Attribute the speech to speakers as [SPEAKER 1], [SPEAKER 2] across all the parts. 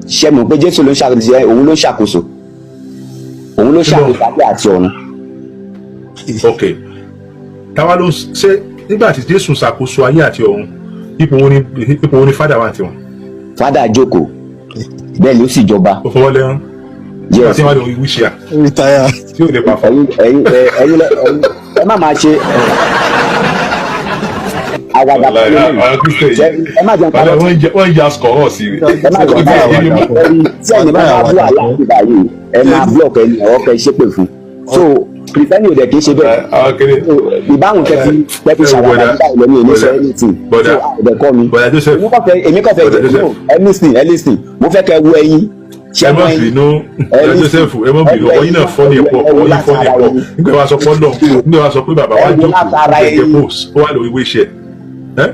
[SPEAKER 1] Ṣe mọ̀ pé Jésù ló ń ṣàkóso, òun ló ń ṣàkóso, òun ló ṣàkóso ayé àti ọ̀run.
[SPEAKER 2] Ok, táwa ló ń ṣe nígbà tí Jésù ṣàkóso ayé àti ọ̀run, ipò wo ni Father wà tiwọn?
[SPEAKER 1] Father jókòó, bẹ́ẹ̀ ló sì jọba.
[SPEAKER 2] Ó fọwọ́ lẹ́rán nígbà
[SPEAKER 1] Yes.
[SPEAKER 2] tí wọ́n lè wíṣíà
[SPEAKER 3] Retire.
[SPEAKER 2] tí ò lè pa fún.
[SPEAKER 1] Ẹ̀yin ẹ má máa ṣe àwàdà
[SPEAKER 2] Wàláhì,
[SPEAKER 1] pẹ̀lú mi.
[SPEAKER 2] àwọn Christian yìí,
[SPEAKER 1] Ẹ má jẹun
[SPEAKER 2] wàláhì,
[SPEAKER 1] parọ́.
[SPEAKER 2] wọ́n ń ya skọ̀rọ̀ sí i.
[SPEAKER 1] Ẹ má jẹun parọ́. Ẹ̀yin tí ẹ̀yin bá bá bú àlá báyìí, ẹ máa block ẹni ọ̀rọ̀ kẹ ṣépè fún. So Christian ò dẹ̀ kí ń ṣe bẹ́ẹ̀.
[SPEAKER 2] Àwọn kéré.
[SPEAKER 1] Ìbáhùn kẹfí
[SPEAKER 2] Ẹ wo
[SPEAKER 1] ṣàwàdà
[SPEAKER 2] bọ̀dá,
[SPEAKER 1] nígbà ìlẹ́nu èmi sọ
[SPEAKER 2] bọ̀dá,
[SPEAKER 1] anything.
[SPEAKER 2] bọ̀dá,
[SPEAKER 1] So àìdẹ̀ kọ́ mi.
[SPEAKER 2] Bọ̀dá Joseph.
[SPEAKER 1] Èmi kàn fẹ́
[SPEAKER 2] Bọ̀dá Joseph.
[SPEAKER 1] No, ẹ listen, ẹ listen. Mo fẹ́ kẹ́ wo ẹyin. Ṣé
[SPEAKER 2] Ẹ
[SPEAKER 1] mọ
[SPEAKER 2] má
[SPEAKER 1] ẹyin?
[SPEAKER 2] bínú, bọ̀dá Joseph, ẹ má bínú. Ọ̀yin náà fọ́ ní ẹ̀pọ̀, ọ̀yin fọ́ ní ẹ̀pọ̀. Nígbà wàá sọ pé Ọlọ́run, nígbà wàá sọ pé bàbá wa
[SPEAKER 1] Ẹ wo
[SPEAKER 2] jókòó
[SPEAKER 1] látara
[SPEAKER 2] gẹ́gẹ́
[SPEAKER 1] ẹyin.
[SPEAKER 2] post, ó wà lórí wíṣẹ́ ẹ.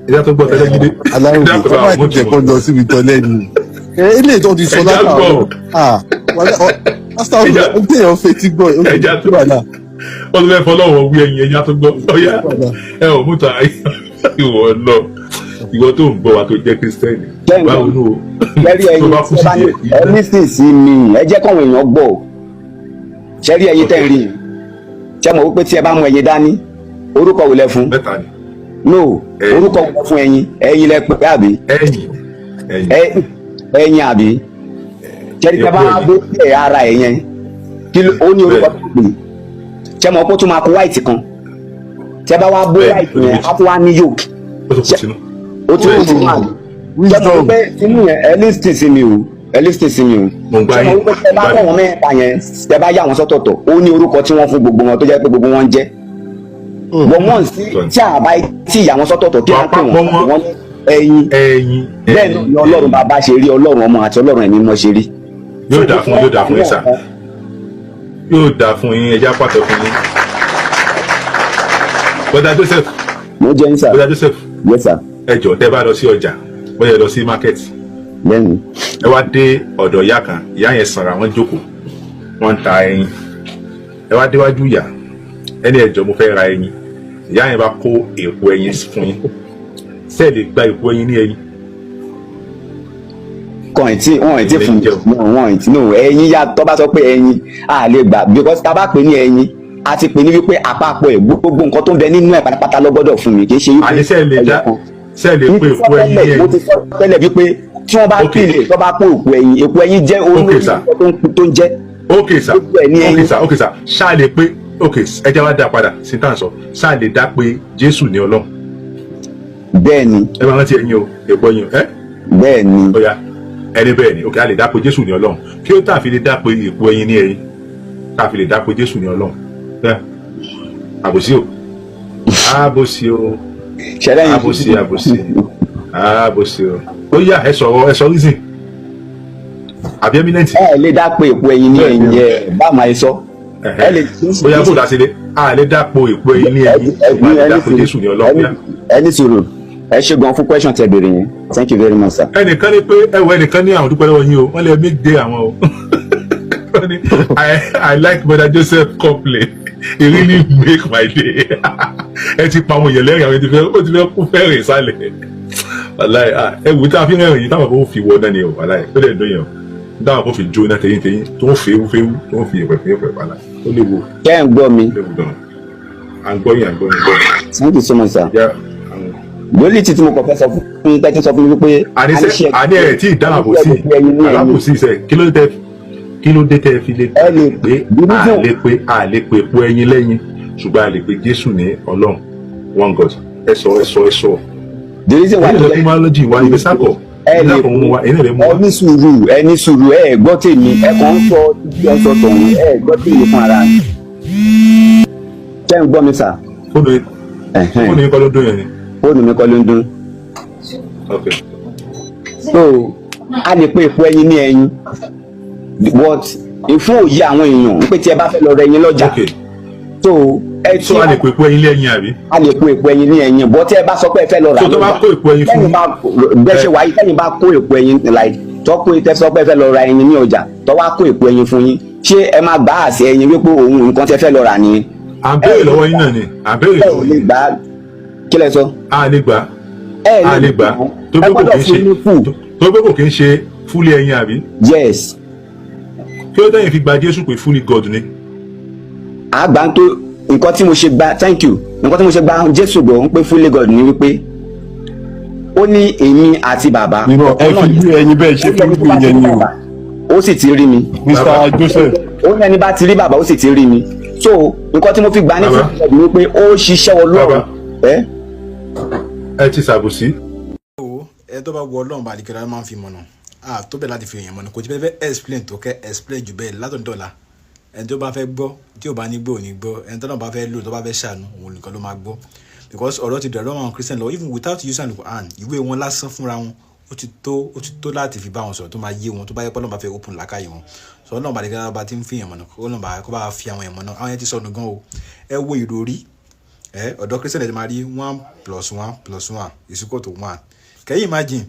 [SPEAKER 2] Ẹ̀yà tó gbọ́ tẹ́lẹ̀ gidi.
[SPEAKER 3] Aláròye
[SPEAKER 2] Dákun,
[SPEAKER 3] kọ́
[SPEAKER 2] bá
[SPEAKER 3] máa
[SPEAKER 2] àwọn
[SPEAKER 3] ti jẹ́ kó lọ síbi tọ́lẹ̀ ni eléyìí tó ti sọ
[SPEAKER 2] Ẹja
[SPEAKER 3] látàárọ̀.
[SPEAKER 2] gbọ́.
[SPEAKER 3] Ah, pásítọ̀, ó téèyàn fetí gbọ́ ó
[SPEAKER 2] Ẹja
[SPEAKER 3] ti wà náà.
[SPEAKER 2] Wọ́n tún fẹ́ fọlọ́wọ́ wí ẹyin. Ẹja tó gbọ́. Ọ̀yá, ẹ ò mú ta ìwọ lọ. Ìwọ tó ń gbọ́ wa tó jẹ́ Christian, báwo nù o?
[SPEAKER 1] Ṣẹ́rí
[SPEAKER 2] Tó
[SPEAKER 1] ẹyin
[SPEAKER 2] bá kú
[SPEAKER 1] tí ẹ bá
[SPEAKER 2] sí
[SPEAKER 1] ní
[SPEAKER 2] díẹ̀.
[SPEAKER 1] Ẹ listen sí mi, ẹ jẹ́ kọ́wọn èèyàn gbọ́. Ṣẹ́rí ẹyin tẹ́ ń rí yẹn, ṣé mọ̀ wípé tí ẹ bá mú ẹyin dání, orúkọ wo lẹ fún?
[SPEAKER 2] Mẹ́ta ni.
[SPEAKER 1] No.
[SPEAKER 2] Ẹyin.
[SPEAKER 1] Orúkọ wo lẹ fún ẹyin? Ẹyin lẹ pè àbí?
[SPEAKER 2] Ẹyin, ẹyin.
[SPEAKER 1] Ẹyin àbí? Ṣẹ́rí tẹ́ bá
[SPEAKER 2] Epo ẹyin.
[SPEAKER 1] bó ẹ̀ ara ẹ̀ yẹn, kí ló ó ní orúkọ tó pè? Ṣé mọ̀ pé ó tún máa kó white kan? Tẹ́ bá wá bó
[SPEAKER 2] Bẹ́ẹ̀ni,
[SPEAKER 1] white
[SPEAKER 2] ó ní
[SPEAKER 1] yẹn,
[SPEAKER 2] méjì.
[SPEAKER 1] á tún wá ní yolk.
[SPEAKER 2] Ó tó kù sínú.
[SPEAKER 1] Ó tún kó sínú àbí? Ṣé mọ̀
[SPEAKER 3] Wisdom.
[SPEAKER 1] wípé tinú yẹn, ẹ listen sí mi o, ẹ listen sí mi o.
[SPEAKER 2] Mo ń gbá
[SPEAKER 1] Ṣé mọ̀
[SPEAKER 2] yín.
[SPEAKER 1] wípé tẹ́ bá
[SPEAKER 2] Mo ń gbá
[SPEAKER 1] kọ́
[SPEAKER 2] yín.
[SPEAKER 1] wọn mẹ́ta yẹn, tẹ́ bá yà wọ́n sọ́tọ̀ọ̀tọ̀, ó ní orúkọ tí wọ́n fún gbogbo wọn tó jẹ́ pé gbogbo wọn ń jẹ́. Wọ́n wọ́n sí tí a bá tí ìyà wọn sọ́tọ̀ọ̀tọ̀, kí wọ́n pè
[SPEAKER 2] Wọ́n
[SPEAKER 1] wọ́n?
[SPEAKER 2] papọ̀.
[SPEAKER 1] Wọ́n ní ẹyin.
[SPEAKER 2] Ẹyin.
[SPEAKER 1] Bẹ́ẹ̀ náà ni Ọlọ́run bàbá ṣe rí, Ọlọ́run ọmọ àti Ọlọ́run ẹ̀mí mọ́ ṣe rí.
[SPEAKER 2] Yóò dà fún, yóò dà fún yín sà, yóò dà fún yín. Ẹja pàtó fún yín, bọ́dà Joseph.
[SPEAKER 1] Mo jẹ́ ń sà.
[SPEAKER 2] Bọ́dà Joseph.
[SPEAKER 1] Yes sir.
[SPEAKER 2] Ẹ jọ̀ọ́, tẹ́ bá lọ sí ọjà, bóyá ẹ lọ sí market,
[SPEAKER 1] Bẹ́ẹ̀ni.
[SPEAKER 2] Ẹ wá dé ọ̀dọ̀ ìyá kan. Ìyá yẹn sanra, wọ́n jókòó, wọ́n ń ta ẹyin. Ẹ wá déwájú ìyá ẹni, "Ẹ jọ̀ọ́, mo fẹ́ ra ẹyin." Ìyá yẹn bá kó èpo ẹyin fún yín. Ṣé ẹ lè gba èpo ẹyin ní ẹyin?
[SPEAKER 1] Kàn tí wọn ì tí fún
[SPEAKER 2] Ilé
[SPEAKER 1] mi, wọn ì tí no ẹyin yá. Tó bá sọ pé ẹyin, a lè gbà, because tá a bá pè ní ẹyin, a ti pè ní wípé àpapọ̀ ẹ̀, gbogbo nǹkan tó ń bẹ nínú ẹ̀ pátápátá ló gbọ́dọ̀ fún mi. Kì í ṣe wípé
[SPEAKER 2] Àní ṣé ẹ lè dá
[SPEAKER 1] ẹyọ kan.
[SPEAKER 2] Ṣé ẹ lè
[SPEAKER 1] Mo
[SPEAKER 2] pé
[SPEAKER 1] ti sọ
[SPEAKER 2] èpo ẹyin ní
[SPEAKER 1] tẹ́lẹ̀, mo
[SPEAKER 2] ẹyin?
[SPEAKER 1] ti sọ tẹ́lẹ̀ wípé tí wọ́n bá pìlè, tó bá pín òkú ẹyin, èpo ẹyin jẹ́ olórí
[SPEAKER 2] Sir.
[SPEAKER 1] tó ń jẹ́.
[SPEAKER 2] Ok sir.
[SPEAKER 1] Gbogbo ẹ̀ ní ẹyin.
[SPEAKER 2] Ok sir, ok sir. Ṣáà lè pé, ok, ẹ jẹ́ wá dá padà sí tá à ń sọ. Ṣáà lè dá pé Jésù ní Ọlọ́run?
[SPEAKER 1] Bẹ́ẹ̀ ni.
[SPEAKER 2] Ẹ máa rántí ẹyin o, èpo ẹyin o, ẹ.
[SPEAKER 1] Bẹ́ẹ̀ ni.
[SPEAKER 2] Ó yá, ẹni bẹ́ẹ̀ ni. Ok, a lè dá pé Jésù ní Ọlọ́run. Kí ó tà fi lè dá pé èpo ẹyin ní ẹyin, tá a fi lè dá pé Jésù ní Ọlọ́run? Ẹ àbòsí o, àbòsí o.
[SPEAKER 1] Ṣẹlẹ̀ yìí.
[SPEAKER 2] Àbòsí, àbòsí, àbòsí o. Ó yá, ẹ sọ̀rọ̀, ẹ sọ reason àbí eminent.
[SPEAKER 1] Ẹ lè dá pé èpo ẹyin ní ẹyin yẹ bá máa sọ, ẹ lè.
[SPEAKER 2] Ó yá, bó la ṣe lè a lè dápò èpo ẹyin ní ẹyin, ṣùgbọ́n a lè dápò Jésù ní Ọlọ́run? Yá.
[SPEAKER 1] Ẹ ní sùúrù. Ẹ ṣe gan fún question tẹ́ béèrè yẹn. Thank you very much, sir.
[SPEAKER 2] Ẹnìkan ní pé, ẹ wọ, ẹnìkan ní àwọn dúpẹ́ lọ́wọ́ yín o, wọ́n lè make day àwọn o. Wọ́n ní, I like Brother Joseph complain, he really make my day." Ẹ ti pa àwọn èèyàn lẹ́rìn, àwọn ti fẹ́, ó ti fẹ́ kú fẹ́rẹ̀ sálẹ̀. Wàláì, ah, ẹ wò tá a fi rẹ́rìn yìí, táwọn kò fi wọ náà ni o. Wàláì, ó lè dún yẹn o, táwọn kò fi jó náà tẹ̀yìn tẹ̀yìn, tó ń fi ewu féwu, tó ń fi ìpẹ̀ fún ìpẹ̀. Wàláì, ó léwu.
[SPEAKER 1] Ṣé ẹ̀ ń gbọ́ mi?
[SPEAKER 2] Ó léwu gan. À ń gbọ́ yín, à ń gbọ́ yín.
[SPEAKER 1] Thank you so much, sir.
[SPEAKER 2] Yeah.
[SPEAKER 1] Lórí tí mo kàn fẹ́ sọ fún yín, tẹ́tí sọ fún mi wípé
[SPEAKER 2] Àníṣe àní ẹ̀ tí ì dáhùn àbòsí alábòsí sẹ. Kí ló dé tẹ fi lè
[SPEAKER 1] Ẹ lè
[SPEAKER 2] pé
[SPEAKER 1] bí
[SPEAKER 2] a lè pé, a lè pé epo ẹyin lẹ́yìn, ṣùgbọ́n a lè pe Jésù ní Ọlọ́run, one God? Ẹ sọ, ẹ sọ, ẹ sọ.
[SPEAKER 1] The reason why
[SPEAKER 2] Ẹ̀yin lè mú biology wa ibi sákọ̀.
[SPEAKER 1] Ẹ lè
[SPEAKER 2] sákọ̀ mú wa, ẹ̀yin lè mú
[SPEAKER 1] ẹ
[SPEAKER 2] wa.
[SPEAKER 1] ní sùúrù, ẹ ní sùúrù. Ẹ gbọ́ tèmi, ẹ kàn ń sọ tí ẹ ń sọ tọ̀hún. Ẹ gbọ́ tèmi fún ara mi. Ṣé ń gbọ́ mi, sà?
[SPEAKER 2] Fóònù
[SPEAKER 1] Ẹ̀hẹ́n.
[SPEAKER 2] Fóònù yín kọ́ ló dún yẹn ni?
[SPEAKER 1] Fóònù mi kọ́ ló ń dún.
[SPEAKER 2] Ok.
[SPEAKER 1] So a lè pe èpo ẹyin ní ẹyin, but fún òye àwọn èèyàn pé tí ẹ bá fẹ́ lọ rẹ ẹyin lọ́jà, so ẹ
[SPEAKER 2] So a lè pe epo ẹyin lẹ́yìn, àbí?
[SPEAKER 1] A lè po èpo ẹyin ní ẹyin, bọ́ tí ẹ bá sọ pé ẹ fẹ́ lọ rà
[SPEAKER 2] So tó bá
[SPEAKER 1] lọ́jà,
[SPEAKER 2] kó èpo ẹyin fún
[SPEAKER 1] tẹ́yìn bá bẹ́ẹ̀ ṣe wáyé, tẹ́yìn bá kó èpo ẹyin, like tó kó, tẹ́ sọ pé ẹ fẹ́ lọ ra ẹyin ní ọjà, tó wá kó èpo ẹyin fún yín, ṣé ẹ máa gbà á sí ẹyin wípé òun nǹkan tẹ́ fẹ́ lọ rà nìyẹn?
[SPEAKER 2] À ń béèrè lọ́wọ́ yín náà ni, à ń béèrè
[SPEAKER 1] Ẹ ò
[SPEAKER 2] lọ́wọ́
[SPEAKER 1] lè
[SPEAKER 2] yín.
[SPEAKER 1] gbà á. Kí lẹ sọ?
[SPEAKER 2] A lè gbà.
[SPEAKER 1] Ẹ
[SPEAKER 2] A lè gbà tó
[SPEAKER 1] ẹ
[SPEAKER 2] bí kò
[SPEAKER 1] gbọ́dọ̀
[SPEAKER 2] kí ń
[SPEAKER 1] fún
[SPEAKER 2] ṣe
[SPEAKER 1] ní fù.
[SPEAKER 2] Tó pé kò kí ń ṣe fully ẹyin, àbí?
[SPEAKER 1] Yes.
[SPEAKER 2] Kí ló dẹ́yìn fi gba Jésù pé fully God ni?
[SPEAKER 1] Àgbà tó nǹkan tí mo ṣe gba, thank you, nǹkan tí mo ṣe gba Jésù gbọ́ ń pé fully God ni wípé ó ní èmi àti bàbá
[SPEAKER 4] Irọ́, ẹ fi bí ẹyin bẹ́ẹ̀ ṣe
[SPEAKER 1] ó ní ẹni
[SPEAKER 4] fi
[SPEAKER 1] tó bá
[SPEAKER 4] bí
[SPEAKER 1] ti
[SPEAKER 4] yẹn
[SPEAKER 1] rí
[SPEAKER 4] ni o.
[SPEAKER 1] bàbá, ó sì ti rí mi.
[SPEAKER 4] Mr Joseph.
[SPEAKER 1] Ó ní ẹni bá ti rí bàbá, ó sì ti rí mi. So nǹkan tí mo fi gbà ní
[SPEAKER 2] Bàbá.
[SPEAKER 1] fully God ni wípé ó ṣiṣẹ́ Ọlọ́run.
[SPEAKER 2] Bàbá.
[SPEAKER 1] Ẹ
[SPEAKER 2] Ẹ ti ṣàbòsí.
[SPEAKER 5] O ẹ tó bá wọ Ọlọ́run bá àdìgẹ́rẹ́ máa ń fi mọ̀nà a tó bẹ́ẹ̀ láti fi èèyàn mọ̀nà. Kò tí bẹ́ẹ̀ fẹ́ explain tó kẹ́ explain jù bẹ́ẹ̀ látọ̀dọ̀la. Ẹni tó bá fẹ́ gbọ́, tí ò bá ní gbọ́, ò ní gbọ́. Ẹni tó náà bá fẹ́ lò, tó bá fẹ́ ṣàánú, òun nìkan ló máa gbọ́, because ọ̀rọ̀ ti dọ̀rọ̀ àwọn Christian lọ. Even without using Quran, ìwé wọn lásán fúnra wọn, ó ti tó láti fi bá wọn sọ̀rọ̀ tó máa yé wọn, tó bá yẹ pé Ọlọ́run bá fẹ́ open làákàyè wọn. So Ọlọ́run bá àdìgẹ́rẹ́ bá ti ń fi èèyàn mọ̀nà, Ọlọ́run bá kó bá fi àwọn èèyàn mọ̀nà. Àwọn yẹn ti sọnù gan o. Ẹ wo ìròrí ẹ ọ̀dọ́ Christian, ẹ ti máa rí 1 + 1 + 1 is equal to 1. Can you imagine?